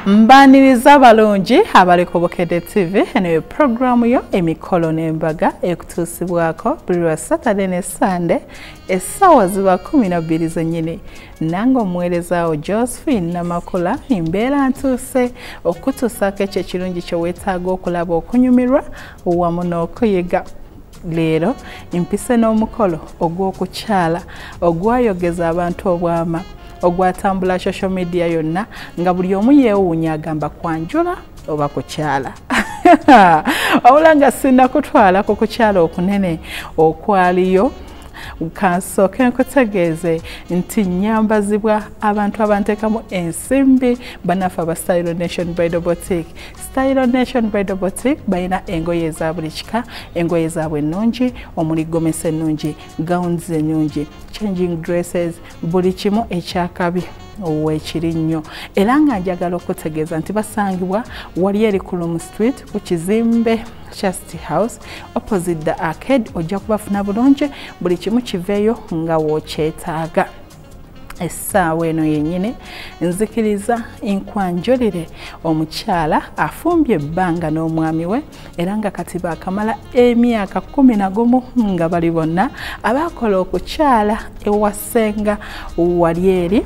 Mbaniriza balungi abaliko Bukedde TV, eno programu yo emikolo n'embaga ekutuusibwako buli lwa Saturday ne Sunday essaawa ziba 12 zennyini. Nange omuweerezaawo Josephine Namakula embeera ntuuse okutuusaako ekyo ekirungi kye weetaaga okulaba, okunyumirwa wamu n'okuyiga. Leero mpise n'omukolo ogw'okukyala ogwayogeza abantu obwama, ogwatambula social media yonna nga buli omu yeewuunya agamba kwanjula oba kukyala. Wabula nga sinnakutwala ku kukyala okunene okwaliyo, kansooke nkutegeeze nti nnyambazibwa abantu abanteekamu ensimbi bannaffe aba Style Nation Bridal Boutique. Style Nation Bridal Boutique balina engoye eza buli kika, engoye zaabwe ennungi omuli gomesi ennungi, gowns ennungi, changing dresses, buli kimu ekyakabi weekiri nnyo. Era nga njagala okutegeeza nti basangibwa wali eri Kulum Street ku kizimbe kya City House opposite the arcade. Ojja kubafuna bulungi, buli kimu kiveeyo nga wookyetaaga. Essaawa eno yennyini nzikiriza nkwanjulire omukyala afumbye ebbanga n'omwami we, era nga kati baakamala emyaka 11 nga bali bonna abaakola okukyala ewa Ssenga wali eri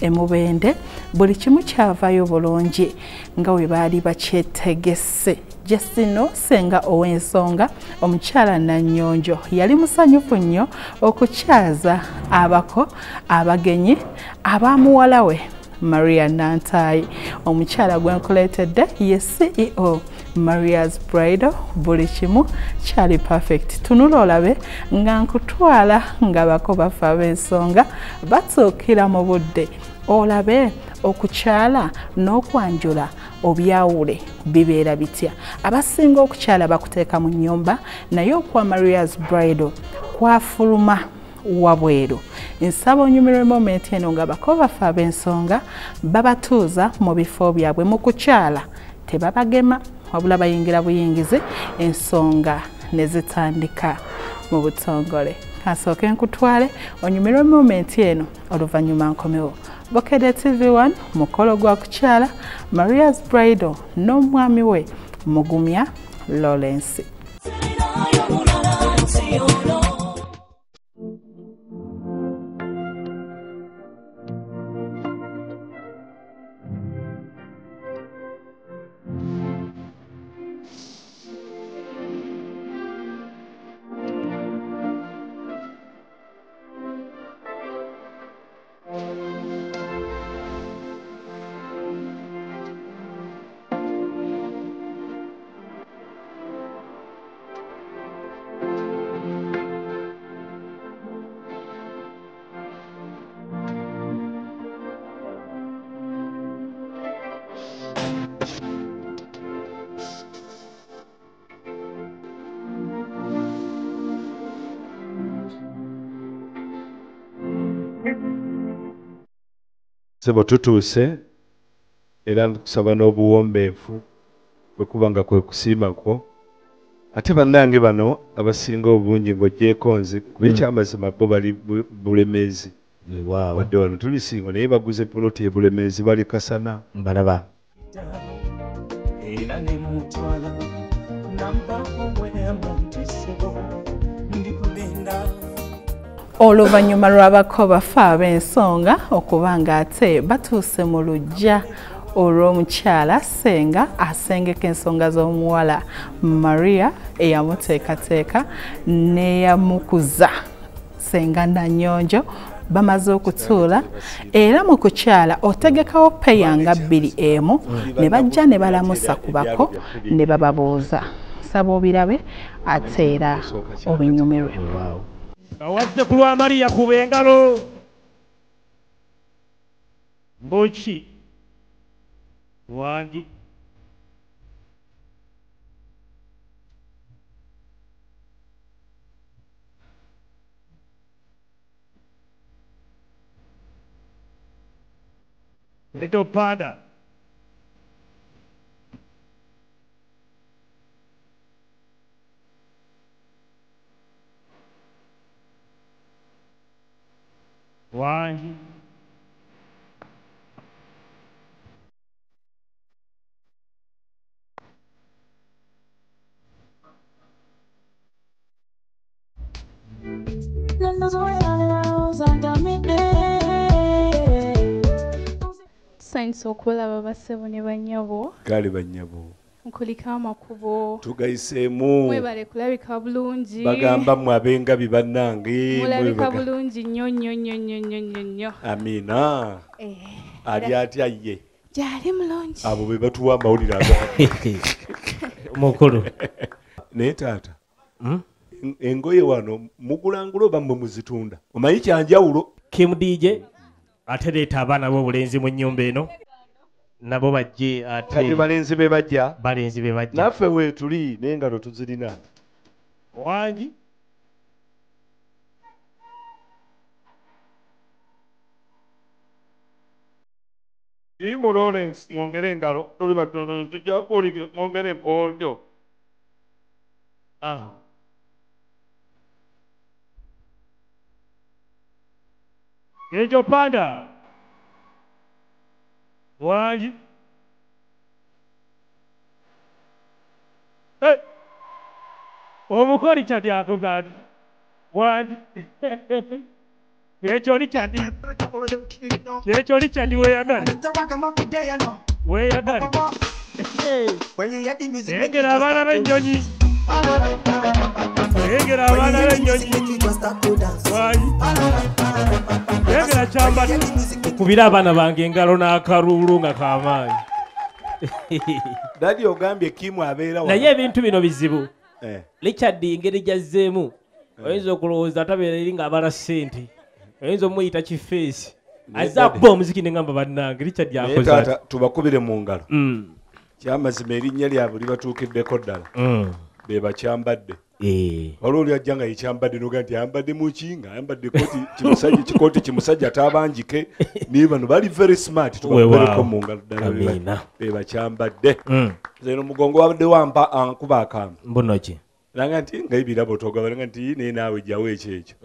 emubende. Buli kimu kyavayo bulungi nga we baali bakyetegese. Jesino Ssenga ow'ensonga omukyala Nannyonjo yali musanyufu nnyo okukyaza abako abagenyi abamuwala we Maria Nantaayi. Omukyala gwe nkuleetedde ye CEO Maria's Bridal. Buli kimu kyali perfect. Tunula olabe nga nkutwala nga bako bafe ab'ensonga batuukira mu budde, olabe okukyala n'okwanjula obyawule bibeera bitya. Abasinga okukyala bakuteeka mu nnyumba, naye okwa Maria's Bridal kwafuluma wabweru. Nsaba onyumirwe moment eno nga bako bafe ab'ensonga babatuuza mu bifo byabwe. Mu kukyala tebabagema, wabula bayingira buyingizi, ensonga ne zitandika mu butongole. Kasooke nkutwale onyumirwe moment eno, oluvannyuma nkomewo. Bukedde TV1, mukolo gwa kukyala Maria's Bridal n'omwami we Mugumya Lawrence. Sebo tutuuse era nkusaba n'obuwombeefu bwe kuba nga kwe kusiima kwo. Ate bannange bano abasinga obungi ng'oggyeeko nze, kuba ekyamazima bo bali Bulemeezi. Wadde wano tuli Ssingo, naye baguze poloti e Bulemeezi, bali Kasana. Mbalaba. Era ne mutwala namba omwemu ntisebo ndikulinda. Oluvannyuma lw'abako bafe ab'ensonga okuba ng'ate batuuse mu luggya olw'omukyala Ssenga asengeka ensonga z'omuwala Maria eyamuteekateeka n'eyamukuza, Ssenga Nannyonjo, bamaze okutuula. Era mu kukyala otegekawo peya nga bbiri emu, ne bajja ne balamusa ku bako ne bababuuza. Saba obirabe ate era obinyumirwe. Awadde ku lwa Mariya, kuba engalo. Mbuki wangi. Little Panda. Wangi. Tusanyusa okulaba bassebo ne bannyabo. Kale bannyabo. Nkuliko amakubo. Tugayiseemu. Mwebale kulabika bulungi. Bagamba mmwe ab'engabi bannange. Mulabika bulungi nnyo nnyo nnyo nnyo nnyo nnyo. Amiina. Ali atya ye? Gyali mulungi. Abo be batuwa amawulire ago. Mukulu. Naye taata. Engoye wano mugulangula oba mmwe muzitunda? Omanyi kyanjawulo. Kim DJ ate leeta abaana b'obulenzi mu nnyumba eno. Nabo bajje ate. Kati balenzi be bajja. Balenzi be bajja. Naffe weetuli n'engalo tuzirina. Wangi. Imu Lawrence mwongere engalo tuli batono tujja kuwulira mwongere empondo. Ekyo panda. Wangi. Hey. Omuko Richard akugamba. Wangi. Ekyo Richard. Ekyo Richard weeyagala. Weeyagala. Engera abaana b'ennyonyi. Engera abaana b'ennyonyi. Wangi. Engera kyambadde. Kubira abaana bange engalo n'akaluulu nga k'amaanyi. Dadi ogambye Kimu abeera wano. Naye ebintu bino bizibu. Richard engeri gy'azzeemu oyinza okulowooza tabeera eri ng'abala ssente. Oyinza omuyita kifeesi. Azze akuba omuziki ne ngamba bannange Richard akoze ati. Tubakubire mu ngalo. Kyamazima erinnya lyabwe libatuukiddeko ddala. Be bakyambadde. Waliwo oli ajja nga yekyambadde n'ogamba nti ayambadde muki nga ayambadde kikooti kikooti kimusajja taabanjike naye bano bali very smart tubakubireko mu ngalo ddala be bakyambadde. Nze eno omugongo wabadde wampa ankuba akaama. Mbuno ki? Nanga nti nga ebirabo togaba nanga nti naye naawe jjawo ekyo ekyo.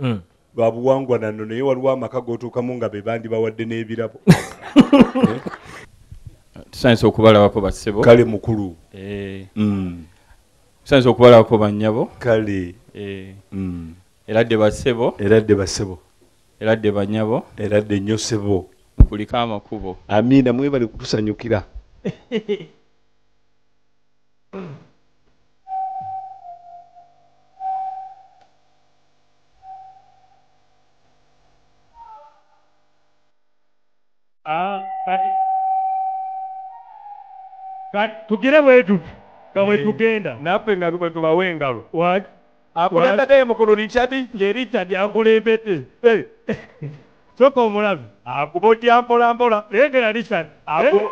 Lwabuwangwa nanno naye waliwo amaka g'otuukamu nga be bandibawadde n'ebirabo. Tusanyusa okubalabako bassebo. Kale mukulu. Tusanyusa okubalabako bannyabo. Kale. Eradde bassebo. Eradde bassebo. Eradde bannyabo. Eradde nnyo ssebo. Kuliko amakubo. Amiina mwebale kutusanyukira. Tugire bwe nga bwe tugenda. Naffe nga bwe tubawa engalo. Akulembedde mukulu Richard. Ye Richard akulembedde. Sooka omulabe. Akubojja mpola mpola. Lengera Richard.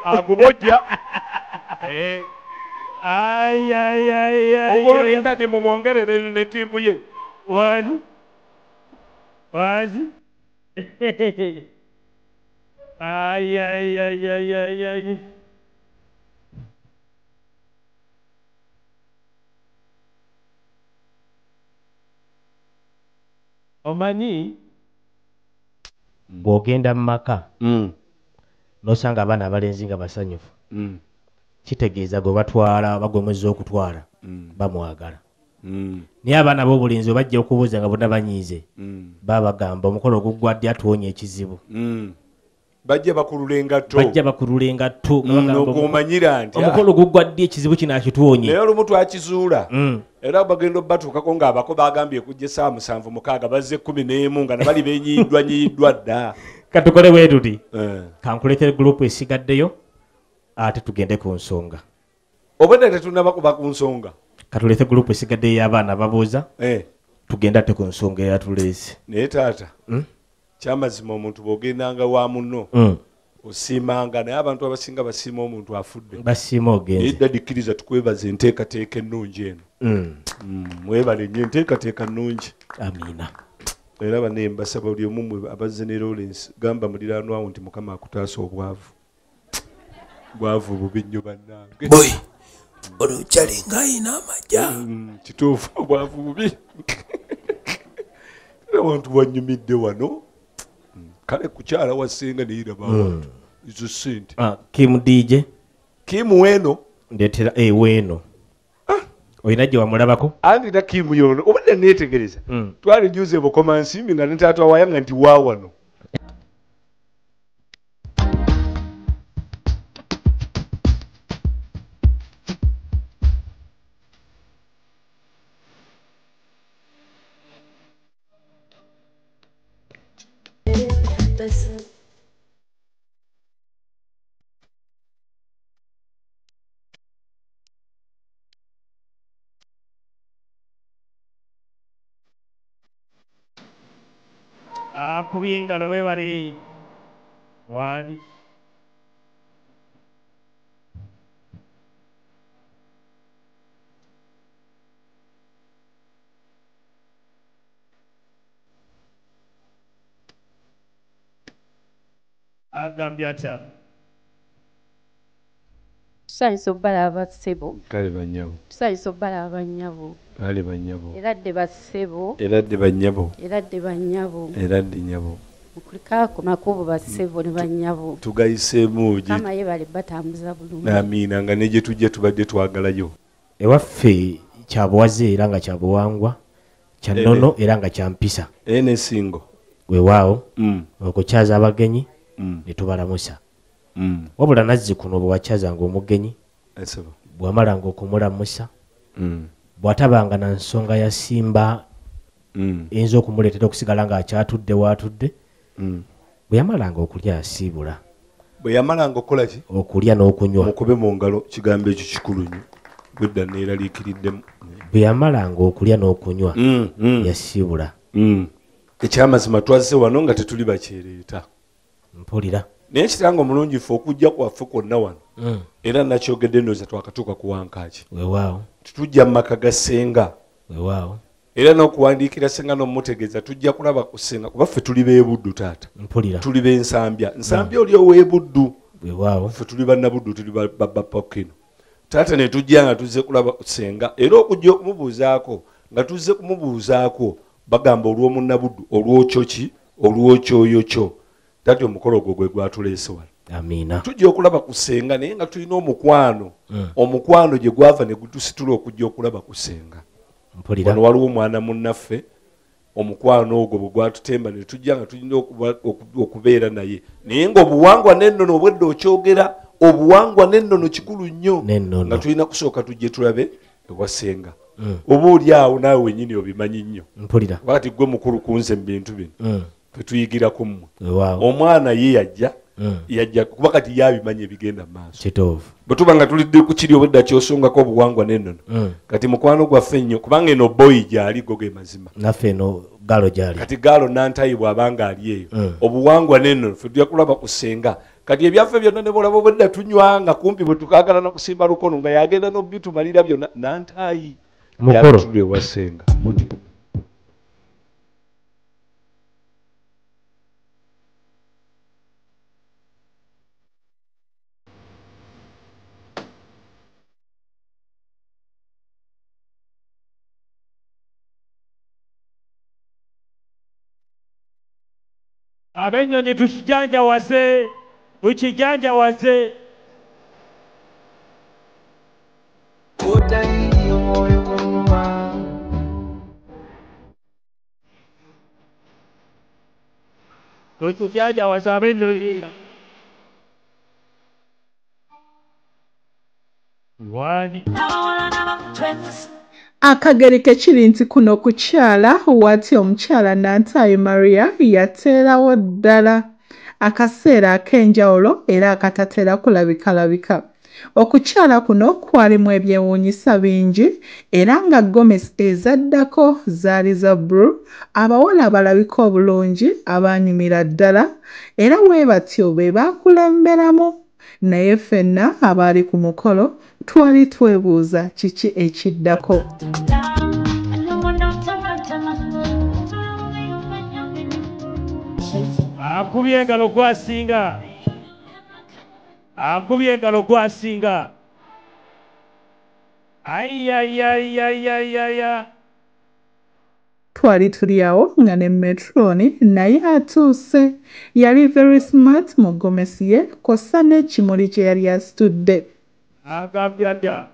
Akubojja. Ai ai ai ai. Mukulu Richard mumwongerere ne ttiimu ye. Wangi. Wangi. Ai ai ai ai ai ai. Omanyi bw'ogenda mu maka n'osanga abaana abalenzi nga basanyufu kitegeeza gwe batwala oba gwe muzza okutwala bamwagala. Naye abaana b'obulenzi bwe bajja okubuuza nga bonna banyiize babagamba omukolo oguggwa ddi atuwonya ekizibu. Bajja bakulula engatto. Bajja bakulula engatto. N'ogwomanyira nti omukolo guggwa ddi ekizibu kino akituwonye. Naye olumu twakizuula. Era bagenda obatuukako ng'abako bagambye kujja essaawa 7:06 bazze 11 nga nabali benyiyiddwa nyiyiddwa dda. Katukole bwe tuti. Kankuleetere gurupu esigaddeyo ate tugende ku nsonga. Obwedda tetunnaba kuba ku nsonga. Katuleete gurupu esigaddeyo y'abaana ababuuza. Tugende ate ku nsonga eyatuleese. Naye taata. Kyamazima omuntu bw'ogendanga wa munno osiimanga naye abantu abasinga basiima omuntu afudde. Basiima ogenze. Naye dadi kkiriza tukwebaze enteekateeka ennungi eno. Mwebale nnyo enteekateeka nnungi. Amiina. Era banne mbasaba buli omu mmwe abazze ne Lawrence gamba muliraanwa wo nti Mukama akutaasa obwavu. Bwavu bubi nnyo bannange. Boy, ono kyalinga ayina amajja. Kituufu obwavu bubi. Abantu wanyumidde wano. Kale kukyala wasenga neyiraba abantu. Ezo ssente. Kim DJ. Kim weno. Ndeetera weno. Olina gye wamulabako? Anti takimu yono obadde neetegereza. Twali juze Bukoma Nsimbi nga ne taata wayanga nti waawano. Akubye engalo webale. One. Agambye atya? Tusanyuse obbalaba ssebo. Kale bannyabo. Tusanyuse obbalaba bannyabo. Kale bannyabo. Era dde bassebo. Era dde bannyabo. Era dde bannyabo. Era dde nnyabo. Mukulikaako makubo bassebo ne bannyabo. Tugayiseemu gye. Mukama yeebale batambuza bulungi. Amiina nga ne gye tujja tubadde twagalayo. Ewaffe kya buwaze era nga kya buwangwa, kya nnono era nga kya mpisa. N'ensingo. Weewaawo. Okukyaza abagenyi ne tubalamusa. Wabula nazzi kuno bwe wakyazanga omugenyi, bw'amalanga okumulamusa, bw'atabanga na nsonga ya simba eyinza okumuleetera okusigala ng'akyatudde waatudde, bwe yamalanga okulya asiibula. Bwe yamalanga okukola ki? Okulya n'okunywa. Mukube mu ngalo kigambo ekyo kikulu nnyo. Bwedda neeraliikiriddemu. Bwe yamalanga okulya n'okunywa, yasiibula. Ekyamazima twazze wano nga tetuli bakyereeta. Mpulira. Naye kiranga omulungi ffe okujja kwaffe kwonna wano. Era nakyogedde ndowooza twakatuuka ku wankaaki. Weewaawo. Tujja mu maka ga ssenga. Weewaawo. Era n'okuwandiikira ssenga n'omutegeeza tujja kulaba ku ssenga kuba ffe tuli b'ebuddu taata. Mpulira. Tuli b'ensambya. Nsambya oli ow'ebuddu. Weewaawo. Ffe tuli bannabuddu tuli babapokino. Taata ne tujja nga tuzze kulaba ku ssenga era okujja okumubuuzaako nga tuzze kumubuuzaako bagamba olw'omunnabuddu olw'okyo ki olw'okyoyo kyo. Taata omukolo ogwo gwe gwatuleese wano. Amiina. Tujja okulaba ku ssenga naye nga tulina omukwano. Omukwano gye gwava ne gutusitula okujja okulaba ku ssenga. Mpulira. Wano waliwo omwana munnaffe omukwano ogwo bwe gwatutemba ne tujja nga tulina okubeera naye. Naye ng'obuwangwa n'ennono obwedda okyogera obuwangwa n'ennono kikulu nnyo. Nga tulina kusooka tujje tulabe ewa ssenga. Oba oli awo naawe wennyini obimanyi nnyo. Mpulira. Kuba kati ggwe mukulu ku nze mu bintu bino. Tetuyigirako mmwe. Omwana ye yajja yajja kuba kati yabimanyi ebigenda mu maaso. Kituufu. Bwe tuba nga tulidde ku kiri obwedda kyosongako obuwangwa n'ennono. Kati mukwano gwaffe nnyo kubanga eno boyi gy'ali go ge mazima. Naffe eno gaalo gy'ali. Kati gaalo Nantayi bw'abanga ali eyo. Obuwangwa n'ennono ffe tujja kulaba ku ssenga. Kati ebyaffe byonna ne bw'olaba obwedda tunywa nga kumpi bwe tukaagala n'okusimba lukono nga yagenda n'obitumalira byonna Nantayi. Mukolo. Yatulwa ewa ssenga. Abennyonyi tukijanjawaze, tukijanjawaze. Tukijanjawaze abennyonyi. One. Akageri ke kiri nti kuno kukyala wati omukyala Nantayi Maria yateerawo ddala akaseera ak'enjawulo era akatatera kulabikalabika. Okukyala kuno kwalimu ebyewuunyisa bingi era nga gomesi ezaddako zaali za bbulu, abawala abalabika obulungi abaanyumira ddala era bwe batyo be baakulemberamu. Naye ffenna abaali ku mukolo twali twebuuza kiki ekiddako. Akubye engalo gwasinga. Akubye engalo gwasinga. Ayayayayayaya. Twali tuli awo nga ne Metroni naye atuuse. Yali very smart mu gomesi ye kw'ossa n'ekimuli kye yali asitudde. Agambye atya?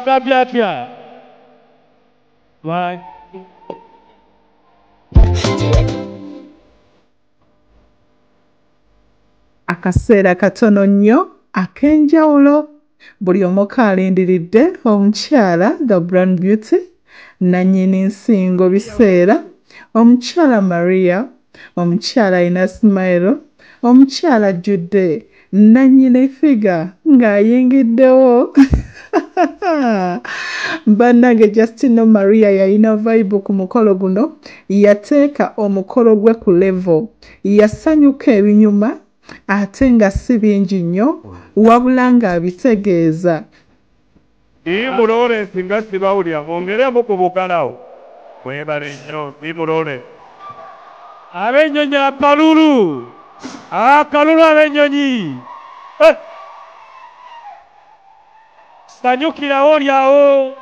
Agambye atya? Bye. Akaseera katono nnyo ak'enjawulo buli omu kalindiridde omukyala the Brown Beauty nannyini nsingo biseera, omukyala Maria, omukyala alina smile, omukyala ajjudde nannyini figure ng'ayingiddewo. Bannange Justino Maria yalina vibe ku mukolo guno, yateeka omukolo gwe ku level, yasanyuka ebinyuma ate nga si bingi nnyo wabula ng'abitegeeza. Imu Lawrence nga sibawulira, mwongeremu ku bukalawo. Mwebale nnyo, Imu Lawrence. Ab'ennyonyi akalulu! Akalulu ab'ennyonyi! Sanyukirawo olyawo!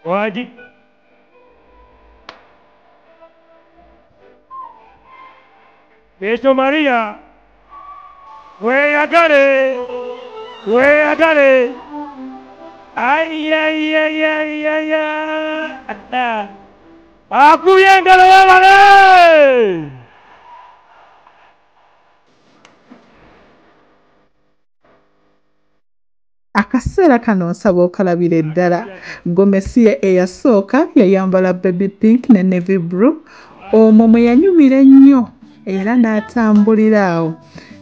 Wagi? Ekyo Maria, weeyagale, weeyagale. Ayayayayaya. Akubye engalo webale! Akaseera kano nsaba okalabira eddala. Gomesi ye eyasooka yayambala baby pink ne navy blue, omwo mwe yanyumira ennyo era n'atambulira awo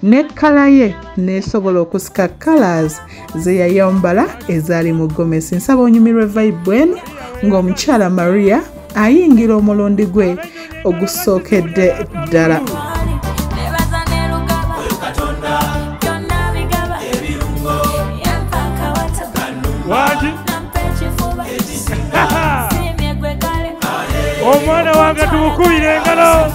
ne kkala ye n'esobola okusika colors ze yayambala ezaali mu gomesi. Nsaba onyumirwe vibe eno ng'omukyala Maria ayingira omulundi gwe ogusookedde ddala. Omwana wange tumukubire engalo.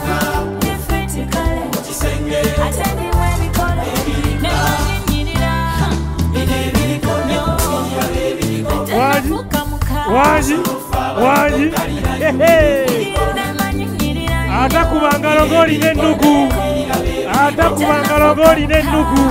Wangi, wangi, atakuba ngalo ng'olina ennugu, atakuba ngalo ng'olina ennugu.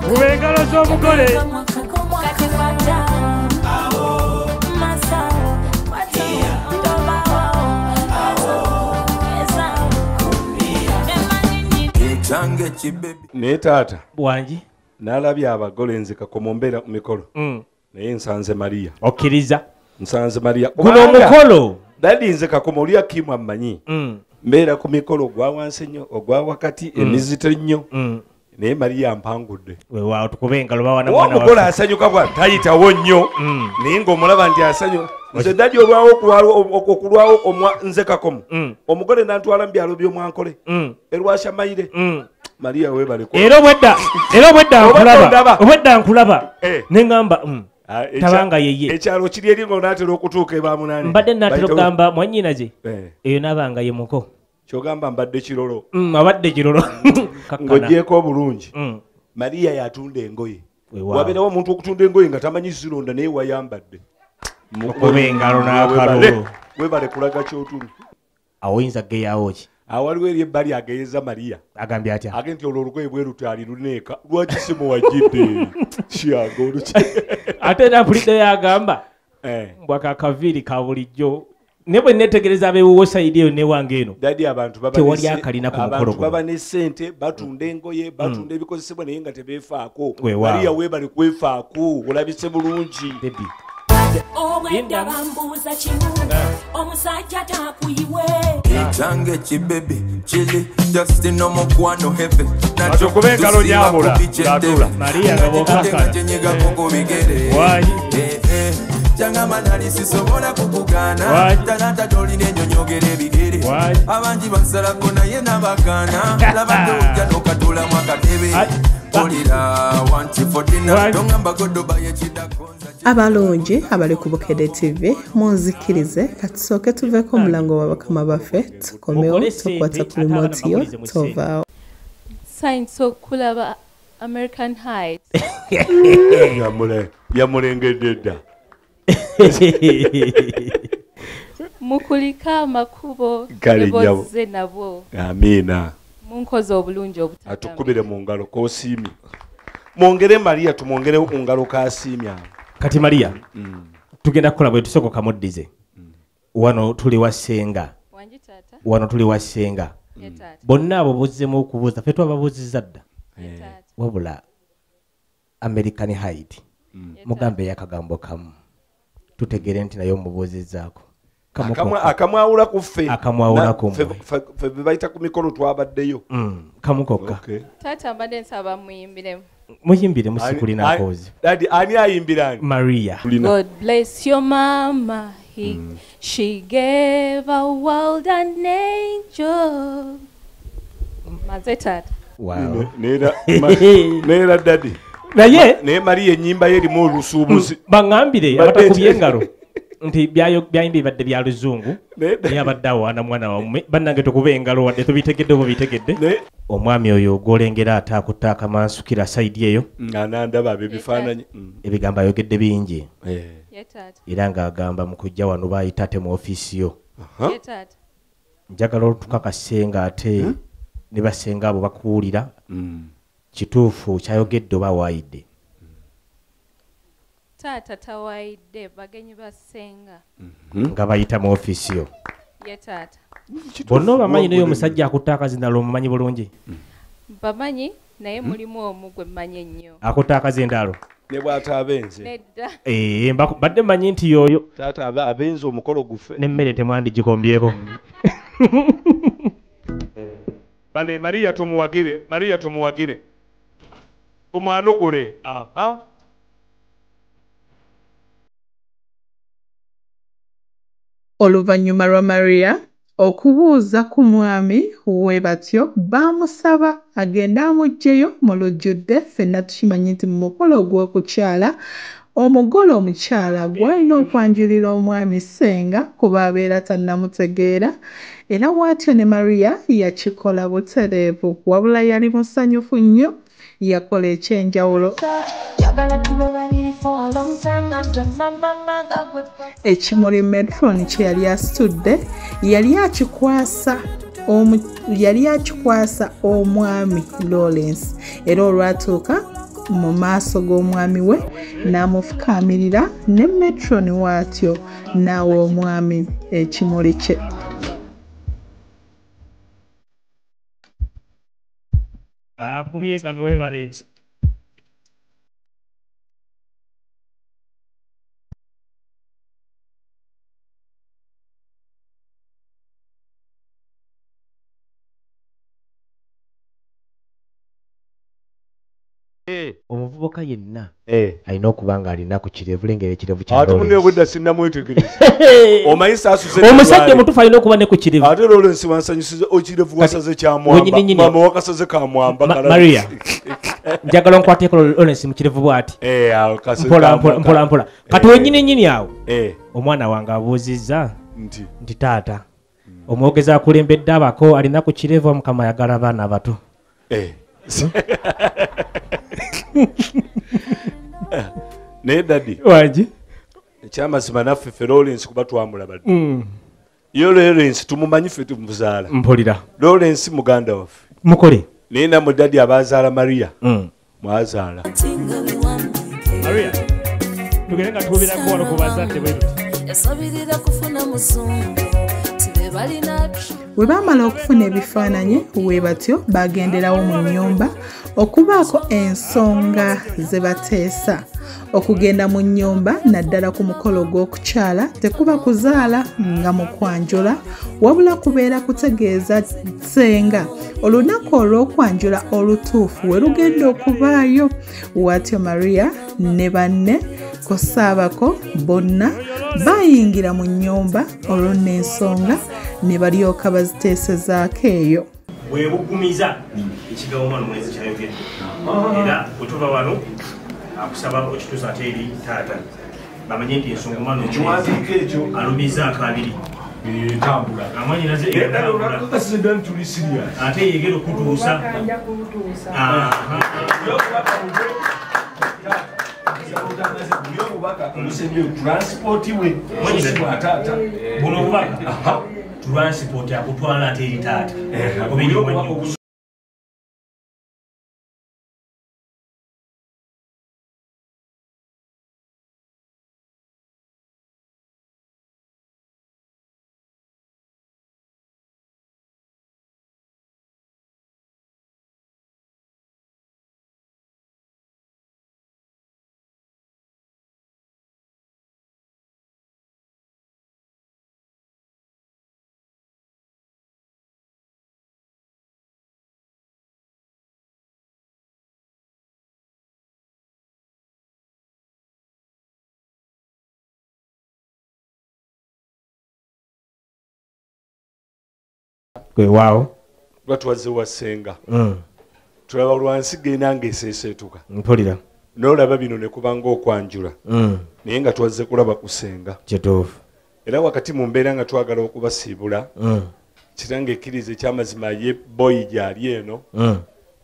Kuba engalo z'omugole. Naye taata wangi n'alabye abagole nze Kakomo mbeera ku mikolo, naye nsanze Maria. Okkiriza? Nsanze Maria. Guno omukolo dadi nze Kakomo oli Akimu ammanyi, mbeera ku mikolo ogwa wansi ennyo, ogwa wakati, emizito ennyo, naye Maria mpangudde. Weewaawo tukube engalo bawana mwana waffe. Omugole asanyuka bwa tayitawo nnyo, naye ng'omulaba nti asanyuka. Nze dadi olwawo okulwawo nze Kakomo, omugole n'antwala mu byalo by'omwankole erwashamayire. Maria webale. Era obwedda nkulaba, obwedda nkulaba ne ŋŋamba tabanga yeye. Ekyalo kiri eri ng'onaatera okutuuka eba munaani. Mbadde naatera okugamba mwannyinaze eyo naabanga ye muko. Kyogamba mbadde kirolo. Abadde kirolo. Ng'ogyeko obulungi. Maria yatunda engoye. Wabeerawo omuntu okutunda engoye nga tamanyi zironda naye wayambadde. Okuba engalo n'akalulu. Webale kulaga ky'otuli. Awo oyinza kugeyaawo ki? Awaliwo eri ebbali ageyeza Maria. Agambye atya? Agambye nti olwo olugoye bwe lutyo aliruneeka, lwaki si muwagidde? Kyange oluki. Ate era mpuliddeyo agamba mbw ako akaviiri ka bulijjo. Naye bwe neetegereza abeewuwo sayidi eyo newange eno, dadi abantu tewali akalina ku mukolo guno. Baba ne ssente, batunda engoye, batunda ebikozesebwa naye nga tebeefaako. Maria weebale kwefaako, olabise bulungi. Obwedda bambuuza kimu, omusajja takuyiwe. Ekyange kibebi kiri Justin omukwano heavy. Atukube engalo nyabula, ng'atula. Maria nga bw'okakkana. Wangi. Kyangamba nali sisobola kukugaana. Talanta tolina ennyonyogera ebigere. Abangi bansalako naye nabagaana. Laba tojja n'okatulamu akatebe. Olira wanti for dinner. Tongamba godoba yekiddako nza. Abalungi abali ku Bukedde TV munzikirize katusooke tuveeko omulango wa bakama baffe tukomewo tukwata ku remote yo tovaawo. Science okulaba American Heights. Yamulengedde dda. Mukulika amakubo ebozze nabo. Amiina. Munkoze obulungi obutagambika. Atukubire mu ngalo k'osiimye. Mwongere Maria tumwongere ku ngalo k'asiimye. Kati Maria, tugenda kukola bwe tusooka kamuddize. Wano tuli wa ssenga. Wangi taata. Wano tuli wa ssenga. Bonna abo buzzemu okubuuza ffe twababuuzizza dda. Wabula American Height mugambe yakagambo kamu tutegere nti naye omubuuzizzaako. Akamwawula ku ffe. Akamwawula ku mmwe. Ffe be bayita ku mikolo twabaddeyo. Kamu kokka. Taata mbadde nsaba muyimbiremu. Muyimbire musikulina akoozi. Daddy, ani ayimbira ani? Maria. God bless your mama. She gave a world an angel. Maze taata. Wow. Neera daddy. Naye naye Maria ennyimba ye erimu olusuubuzi. Baŋŋambire abatakubye engalo nti byayimbye bibadde bya luzungu naye abadde awaana mwana wammwe bannange tukuba engalo wadde tubitegedde oba bitegedde. Omwami oyo gw'olengera ate akutte akamansukira sayidi eyo. Anandaba ebifaananyi. Ebigambo ayogedde bingi. Era ng'agamba mu kujja wano baayita ate mu ofiisi yo. Njagala otukakase ng'ate ne basenga abo bakuwulira kituufu kyayogedde oba waayidde. Taata tawayidde bagenyi basenga. Nga bayita mu ofiisi yo. Ye taata. Bonna obamanyi naye omusajja akutte akazindaalo omumanyi bulungi? Bamanyi naye mulimu omu gwe mmanyi ennyo. Akutte akazindaalo? Ne bw'ate abenze. Nedda. Badde mmanyi nti y'oyo. Taata abenze omukolo gufe. N'emmere temwandigikombyeko. Bane Maria tumuwagire, Maria tumuwagire. Tumwanukule. Aha. Oluvannyuma lwa Maria okubuuza ku mwami we batyo baamusaba agende amuggyeyo mu lujjudde. Ffenna tukimanyi nti mu mukolo ogw'okukyala omugole omukyala gw'alina okwanjulira omwami ssenga kuba abeera tannamutegeera, era bw'atyo ne Maria yakikola butereevu. Wabula yali musanyufu nnyo, yakola ekyenjawulo. Ekimuli Metron kye yali asitudde yali akikwasa omwami Lawrence, era olwatuuka mu maaso g'omwami we n'amufukaamirira ne Metron bw'atyo n'awa omwami ekimuli kye. Omuvubuka yenna alina okuba ng'alina ku kirevu lengera ekirevu kya Ate munne obwedda sinnamwetegereza. Omanyi saasuze omusajja omutuufu alina okuba ne ku kirevu. Ate Lawrence wansanyusiza ekirevu wasaze kya mwamba. Maama wakasaze ka mwamba. Maria njagala onkwateko Lawrence mu kirevu bw'ati. Mpola mpola mpola. Kati wennyini nnyini awo omwana wange abuuzizza nti taata omwogezi akulembedde abako alina ku kirevu Omukama ayagala abaana abato. Naye daddy wangi ekyamazima naffe ffe Lawrence kuba twamulaba dda. Yo Lawrence tumumanyi ffe tumuzaala. Mpulira. Lawrence muganda waffe. Mukole. Naye nammwe daddy abazaala Maria mwazaala. Maria tugende nga tubeerako wano ku bazadde bwe tuti. Bwe baamala okufuna ebifaananyi we batyo bagenderawo mu nnyumba okubaako ensonga ze bateesa. Okugenda mu nnyumba naddala ku mukolo gw'okukyala tekuba kuzaala nga mu kwanjula, wabula kubeera kutegeeza ssenga olunaku olw'okwanjula olutuufu we lugenda okubaayo. Watyo Maria ne banne Kosaabako bonna bayingira mu nnyumba olwo n'ensonga ne balyoka baziteesezaako eyo. Bwe bugumiza ekigambo omwana omulenzi kyayogedde, era bwe tuva wano akusaba okituusa ate eri taata. Bamanye nti ensonga omwana Ekiwandiiko ekyo. Alumiza akabiri. Etambula. Amanyi naze Era tukasize nti tuli serious. Ate yegera okutuusa. Nja kutuusa. Transport we taata. Buno obubaka transport akutwala ate eri taata. Weewaawo. Batwaze wasenga. Tulaba lwansi genda ng'eseeseetuka. Mpulira. N'olaba bino ne kubanga okwanjula. Naye nga twazze kulaba kusenga. Kituufu. Era wakati mu mbeera nga twagala okubasiibula. Kirange ekkiriza ekyamazima ye boyi gy'ali eno.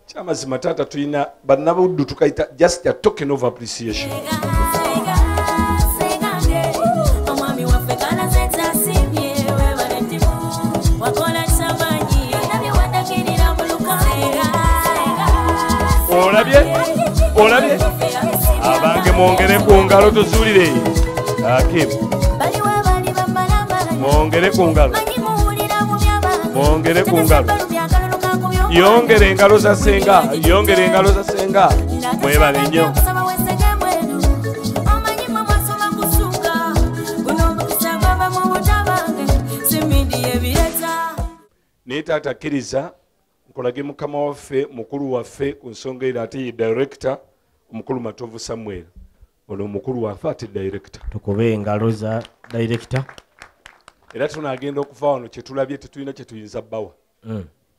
Kyamazima taata tulina bannabuddu tukayita just a token of appreciation. Olabye? Olabye? Abange mwongere ku ngalo tuzuulire. Hakim. Mwongere ku ngalo. Mwongere ku ngalo. Yongere engalo za senga. Yongere engalo za senga. Mwebale nnyo. Naye taata kkiriza nkolage mukama waffe, mukulu waffe ku nsonga era ate ye director omukulu Matovu Samuel. Ono omukulu waffe ate director. Tukube engalo za director. Era tunagenda okuva wano kye tulabye tetulina kye tuyinza bbawa.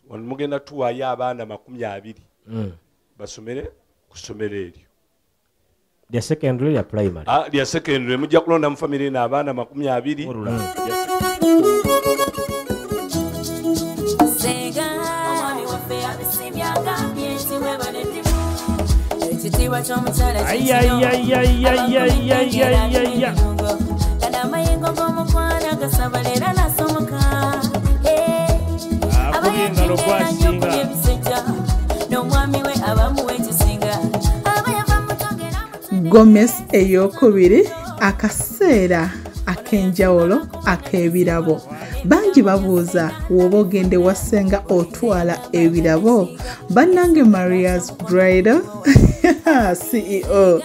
Wano mugenda tuwaayo abaana 20. Basomere ku ssomero eryo. Lya secondary lya primary. Lya secondary mujja kulonda mu family eno abaana 20. Ay ay ay ay ay ay ay ay ay ay. Gomez eyokubiri akaseera ak'enjawulo ak'ebirabo. Bangi babuuza woba ogende wasenga otwala ebirabo. Bannange Maria's Bridal CEO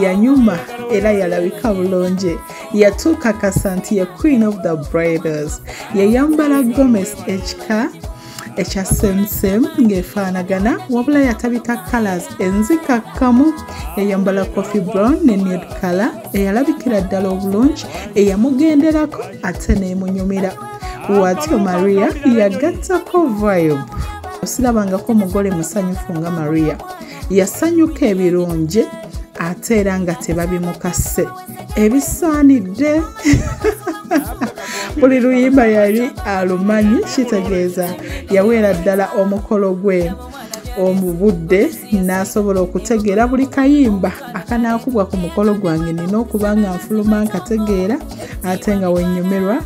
yanyuma era yalabika bulungi. Yatuukakasa nti ye Queen of the Bridals. Yayambala Gomez ekika ekya same ng'efaanagana wabula yatabika colors enzikakkamu. Yayambala coffee brown ne nude color eyalabikira ddala obulungi eyamugenderako ate n'emunyumira. Watyo Maria yagattako vibe. Osirabangako omugole musanyufu nga Maria. Yasanyuka ebirungi ate era nga tebabimukase. Ebisaanidde. Buli luyimba yali alumanyi, kitegeeza yaweera ddala omukolo gwe omubudde n'asobola okutegeera buli kayimba akanaakubwa ku mukolo gwange. Nina okuba nga nfuluma nkategeera ate nga wennyumirwa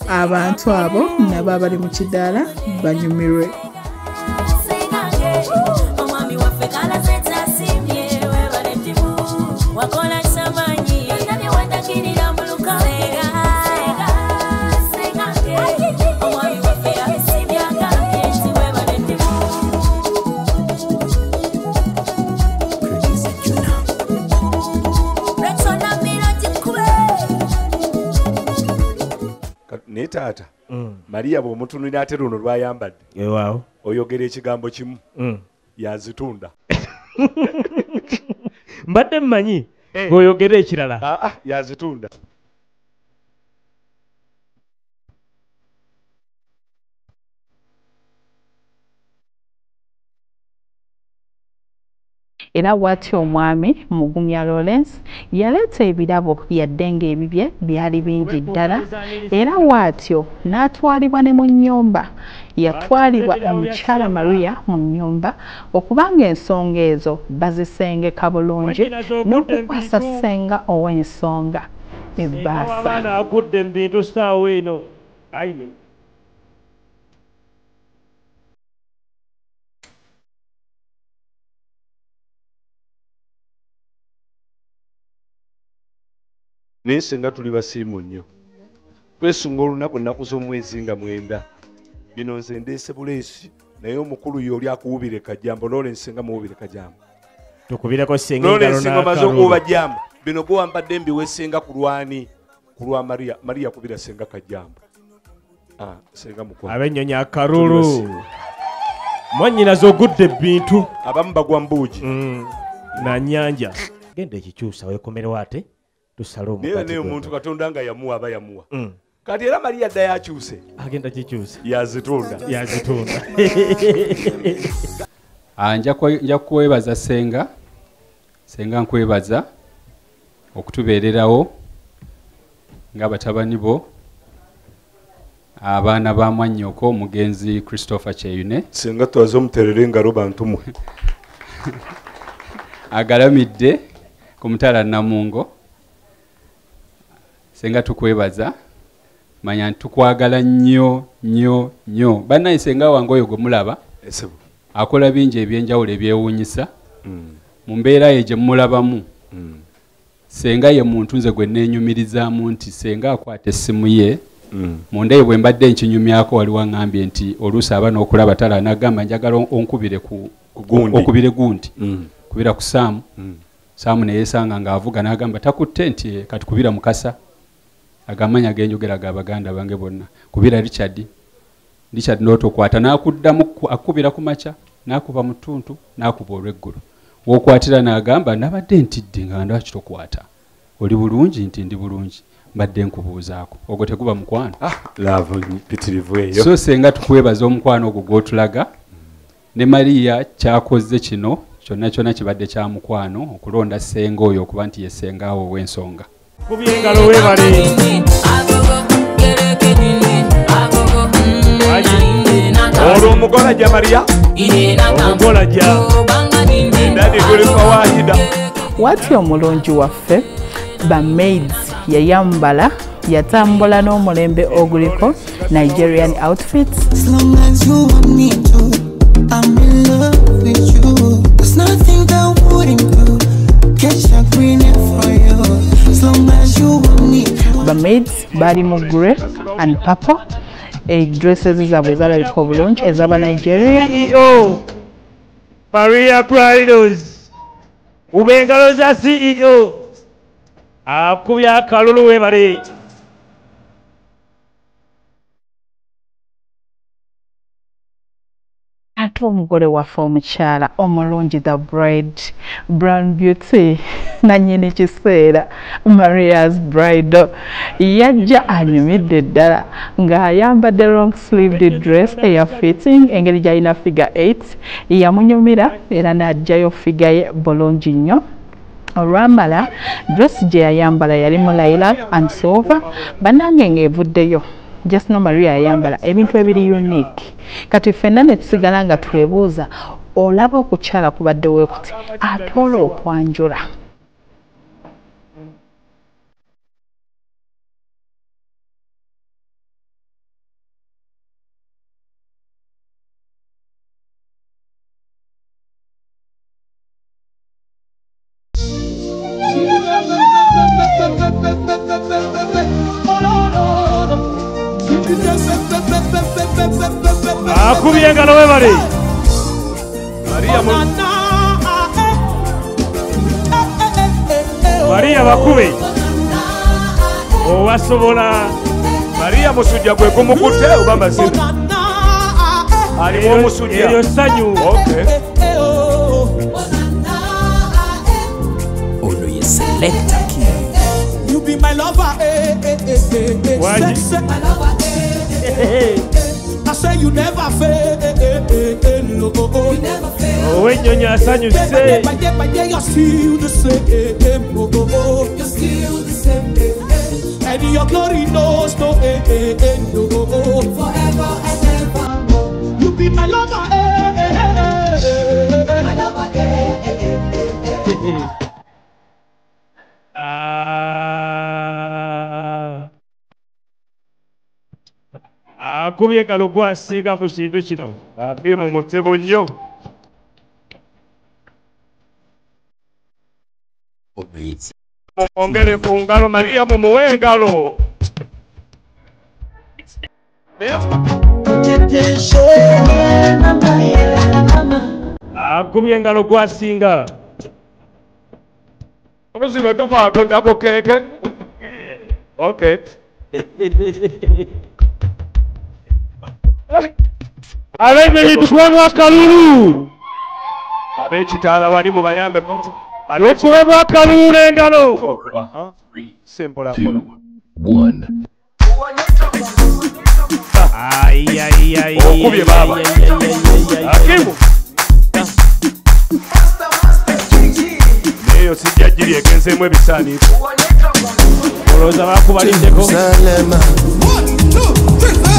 abantu abo nabo abali mu kidaala banyumirwe. Naye taata Maria bw'omutunulira ate luno lwayambadde oyogera ekigambo kimu yazitunda. Mbadde mmanyi ng'oyogera ekirala. Yazitunda. Era bw'atyo omwami Mugumya Lawrence yaleeta ebirabo yadde ng'ebibye byali bingi ddala, era bw'atyo n'atwalibwa ne mu nnyumba. Yatwalibwa omukyala Maria mu nnyumba okubanga ensonga ezo bazisengeka bulungi n'okukwasa ssenga ow'ensonga ebbaasa. Abaana agudde mu bintu ssaawa eno. Ayi. Naye senga tuli basiimu nnyo, twesunga olunaku ennaku z'omwezi nga 9. Bino nze ndeese buleesi, naye omukulu y'oli akuwubire kajambo. Lawrence nga muwubire kajambo, tukubireko ssenga. Lawrence nga omaze okuwuba jambo, bino gwe wampadde mbiwe ssenga ku lwani, ku lwa Maria. Maria kubira ssenga kajambo. Ssenga mukwano. Abennyonyi akalulu. Mwannyinaze ogudde ebintu. Abamu bagwa mbuugi na nnyanja. Genda ekikyusa weekomerewo ate tusale omugaati. Naye omuntu Katonda nga yamuwa aba yamuwa. Kati era Maria dda yakyuse. Agenda kikyusa. Yazitunda. Yazitunda. Nja kwebaza ssenga. Ssenga nkwebaza okutubeererawo nga batabani bo, abaana ba mwannyoko omugenzi Christopher Kyeyune. Ssenga twaze omuterere engalo bantu mmwe. Agalamidde ku mutala Namungo. Ssenga tukwebaza, manya ntukwagala nnyo nnyo nnyo. Bannaye ssenga wange oyo gwe mulaba akola bingi ebyenjawulo ebyewuunyisa. Mu mbeera ye gye mulabamu, ssenga ye muntu nze gwe neenyumirizaamu nti ssenga akwata essimu ye. Munda ye bwe mbadde nkinyumyako waliwo aŋŋambye nti oluusi aba n'okulaba tala n'agamba njagala onkubire ku okubire gundi, kubira ku Saamu. Saamu ne yeesanga ng'avuga n'agamba takutte nti kati kubira Mukasa, agamanya genjogera ga baganda bange bonna, kubira Richard. Richard n'otokwata n'akuddamu akubira ku makya, n'akuba mu ttuntu, n'akuba olw'eggulo. W'okwatira n'agamba nabadde ntidde nga lwaki tokwata, oli bulungi? Nti ndi bulungi, mbadde nkubuuzaako. Ogwo teguba mukwano? Laavu mpitirivu eyo. So ssenga tukwebaza omukwano ogwo gw'otulaga. Ne Maria kyakoze kino kyonna kyonna kibadde kya mukwano okulonda ssenga oyo okuba nti ye ssenga awo ow'ensonga. Kubye engalo weebale. Olwo omugole ajja Maria? Omugole ajja. Dadi guli fawahida. Watyo omulungi waffe ba maids yayambala, yatambula n'omulembe oguliko Nigerian outfits. As long as you want me to, I'm in love with you. There's nothing I wouldn't do. Catch a green for you. As long as you want me to. Ba maids bali mu grey and purple. Dresses zaabwe zalabika obulungi ez'aba Nigeria. CEO Maria Bridals, ube engalo za CEO akubye akalulu weebale. Ate omugole waffe omukyala omulungi the bride, Brown Beauty, nannyini kiseera Maria's Bridal, yajja anyumidde ddala ng'ayambadde long sleeved dress eya fitting, engeri gy'alina figure 8 yamunyumira era n'aggyayo figure ye bulungi nnyo. Olwamala dress gye yayambala yali mu lilac and silver. Bannange ng'evuddeyo just no Maria yayambala ebintu ebiri unique. Kati ffenna ne tusigala nga twebuuza, olaba okukyala kubadde weekuti ate olwo okwanjula. Akubye engalo weebale. Maria bakube obasobola. Maria musujja gwe gumukutte oba mazima? Alimu omusujja. Eryo ssanyu. Okay. Ono ye Selector King. You be my lover, eh, eh, eh, eh, eh. I say you never fail, eh, eh, eh. Oh. You never fail. Owennyonyi asanyuse. Day by day by day, you're still the same. Oh, oh, oh. You're still the same. And your glory knows no end. Oh, oh, oh. Forever and ever. You be my lover, eh, eh, eh, eh. My lover, eh, eh, eh, eh. Akubye engalo gwasinga mu kintu kino. Hakimu muzibu nnyo. Mumwongere ku ngalo, Maria mumuwe engalo. Akubye engalo gwasinga. Obuzibu tofaako nako keeke. Okay. Ab'ennyonyi tukuwemu akalulu. Ab'ekitaala wali mubayambe. Tukuwemu akalulu n'engalo. Simple. 2, 1. Okubye baaba. Hakimu. Naye sijja giri egenzeemu ebisaaniiko. Olowooza baakubaliddeko. 1, 2, 3, 4.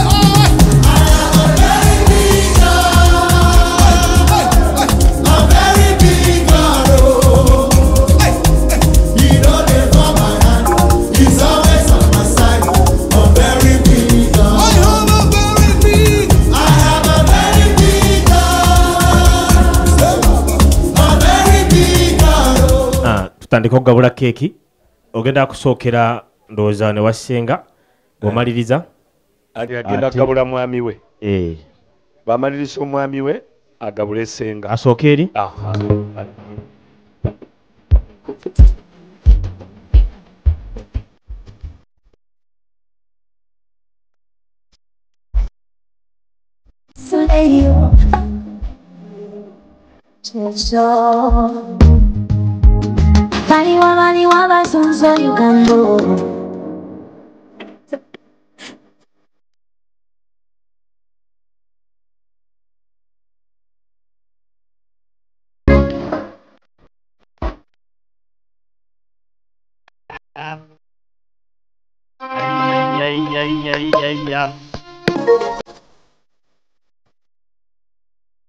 Tutandika okugabula keeki. Ogenda kusookera ndowooza ne wasenga bw'omaliriza. Agenda kugabula mwami we. Bw'amaliriza omwami we agabula essenga. Asooke eri? Baliwa bazunza Uganda.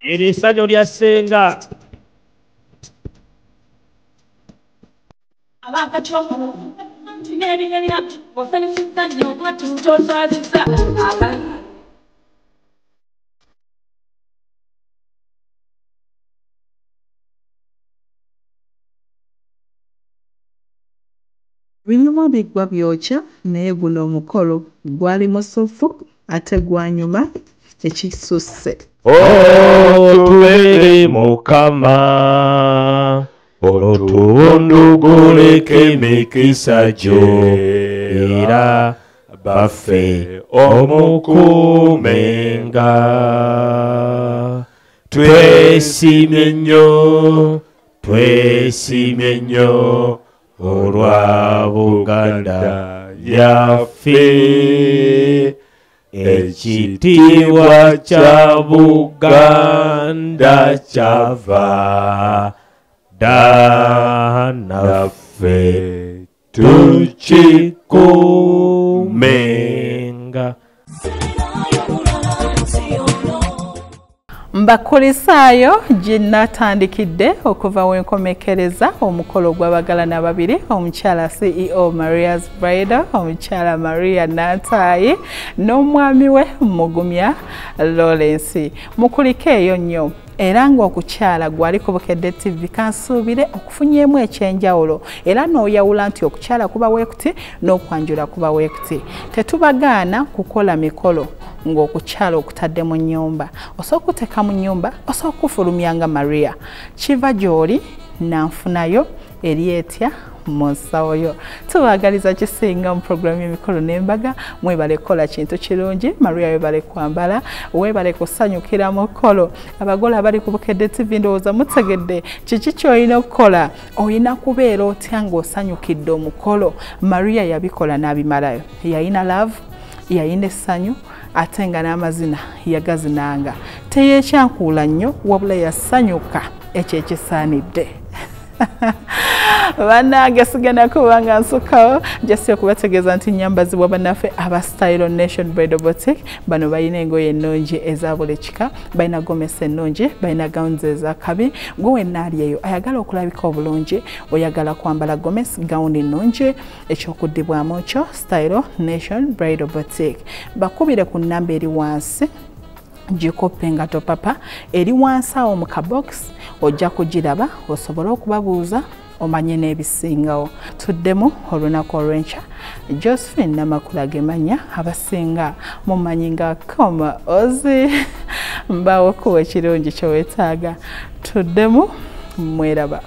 Eryo essanyu lya ssenga. Binyuma biggwa byokya naye guno omukolo gwali musufu ate gwanyuma ekisusse. Otubeere Mukama, otuwunduguleko emikisa gyo, era baffe omukuumenga. Twesiimye nnyo, twesiimye nnyo olwa Buganda yaffe. Ekitiibwa kya Buganda kyava dda naffe tukikuumenga. Mbakulisaayo gye natandikidde okuva wenkomekereza omukolo gw'abagalana babiri, omukyala CEO Maria's Bridal, omukyala Maria Nantaayi n'omwami we Mugumya Lawrence. Mukulike eyo nnyo era ng'okukyala gwali ku Bukedde TV kansuubire okufunyeemu ekyenjawulo era n'oyawula nti okukyala kuba weekuti n'okwanjula kuba weekuti. Tetubagaana kukola mikolo ng'okukyala okutadde mu nnyumba. Osobola okuteeka mu nnyumba, osobola okufulumya nga Maria. Kiva gy'oli nanfunayo eri etya mu nsawo yo. Tubaagaliza kisinga mu pulogulaamu y'emikolo n'embaga. Mwebale kukola kintu kirungi. Maria webale kwambala, webale kusanyukira mukolo. Abagole abali ku Bukedde TV ndowooza mutegedde kiki ky'olina okukola. Olina kubeera otya ng'osanyukidde omukolo. Maria yabikola n'abimalayo. Yayina love, yayina essanyu, ate nga n'amazina yagazinanga. Teyeekyankuula nnyo wabula yasanyuka ekyo ekisaanidde. Bannange sigenda kuba nga nsukawo, jasi okubategeeza nti nnyambazibwa bannaffe aba Style Nation Bridal Boutique. Bano balina engoye ennungi eza buli kika, balina gomesi ennungi, balina gowns ez'akabi. Gwe wenna ali eyo ayagala okulabika obulungi, oyagala kwambala gomesi, gawuni nnungi, ekyokuddibwamu kyo Style Nation Bridal Boutique. Bakubire ku nnamba eri wansi, gikoppe nga topapa, eri wansi awo mu kabokisi, ojja kugiraba osobole okubabuuza omanye n'ebisingawo. Tuddemu olunaku olw'enkya. Josephine Namakula gemanya abasinga mumanyi nga Koma Ozi. Mbaawo kuwa ekirungi kye weetaaga. Tuddemu mweraba.